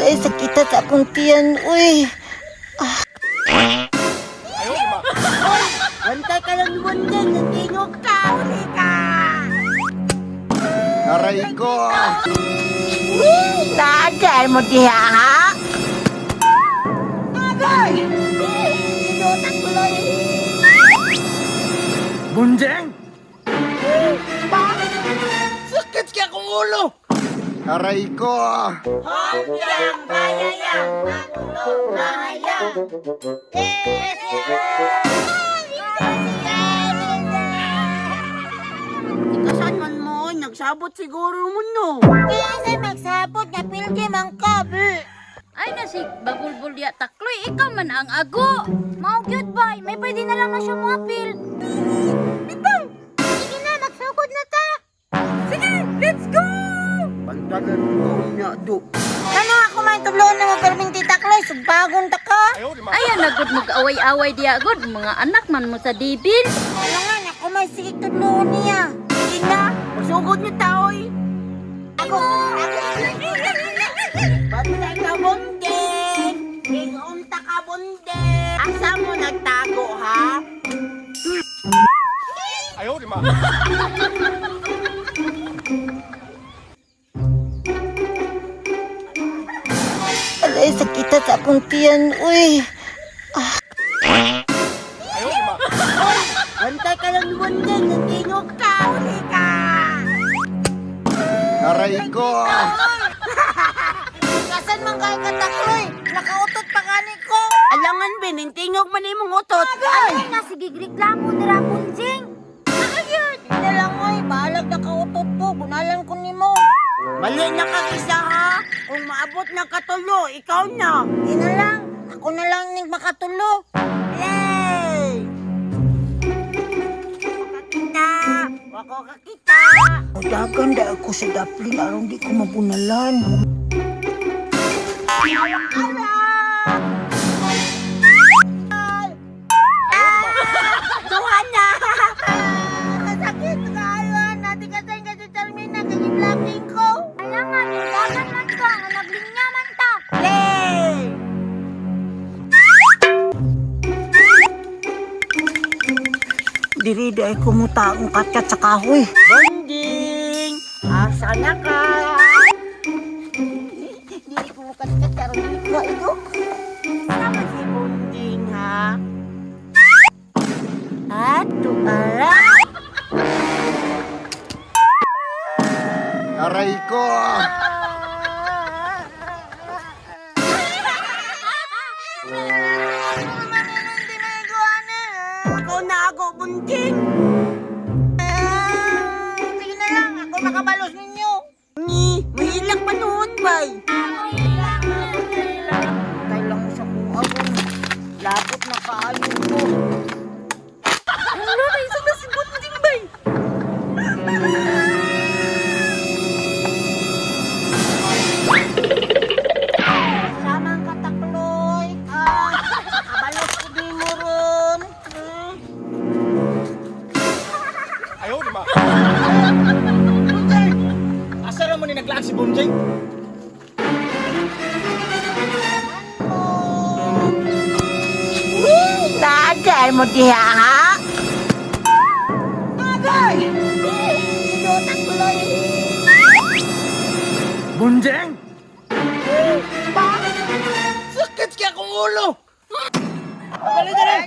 Aray, sakita sa akong tiyan, uy. Bantay ka lang, Bundeng. Nagtingog ka. Uli ka. Aray ko! Tagay mo diha, ha? Agay! Inutak ko lang. Bunjeng! Sakit kaya akong ulo! Aray ko! Hongyang bayayang, matulog mahayang. Ikasan man mo, nagsabot siguro mo no. Kaya sa magsabot na pildi man ka, be. Ay na si Bagulbul ya takloy, ikaw man ang ago. Mao gyud bay, may pwede na lang na siya moapil. Bitaw. Sige na, magsugod na ta. Sige, let's go! Pantalan ko niya do. Ano ako man tubloon na mo perming tita Kloy, subagon ta ka. Ayan na gud mag-away-away diya gud, mga anak man mo sa dibil. Alangan, ako may sige tudloon niya. Sige na, magsugod niyo taoy. Ako, ako. Bantay ka, Bundeng. Ingunta ka, Bundeng. Asa mo nagtago, ha? Aray, sakita sa akong tiyan, uy. Bantay ka lang, Bundeng. Nagtingog ka. Uli ka. Aray ko! Kasan man kay katakloy, nakautot pa gani ko. Alangan, Ben, tingog man imong utot. Ay na sige reklamo dira Bunjing. Ayun! Hindi lang, oy, balag nakautot ko, bunalan ko nimo. Mali na kang isa, ha? Kung maabot na katulo, ikaw na. Di na lang, ako na lang ning makatulo. Yay! Kakita! Wako kakita! Dagan da ako sa daplin aron di ko mabunalan. Duha na! Masakit kaayo natin kasi ka sa Charmina kay blocking ko. Alangan, dagan man ka nga naglinya man ta. Yay! Diri di ay kumuta ang katkat sa kahoy. Bonding! Asa na ka? Diri ko katkat karon dili ko ito. Sama si Bonding, ha? Ato ara! Aray ko! Ikaw na ako, Bonding! Sige na lang, ako makabalos ninyo. Ni, mahilak pa noon, bay! Tay lang sa kuha ko. Lapot na kaayo ko. Wala na isa na si Bunjing bay. Samang katakloy. Ah, makabalos ko di mo ron. Bunjeng! Asa naman ni naglaan si Bunjeng? Tagay mo diha, ha? Agay! Inutak ko lang. Bunjeng! Sakit kaya akong ulo! Dali, dali!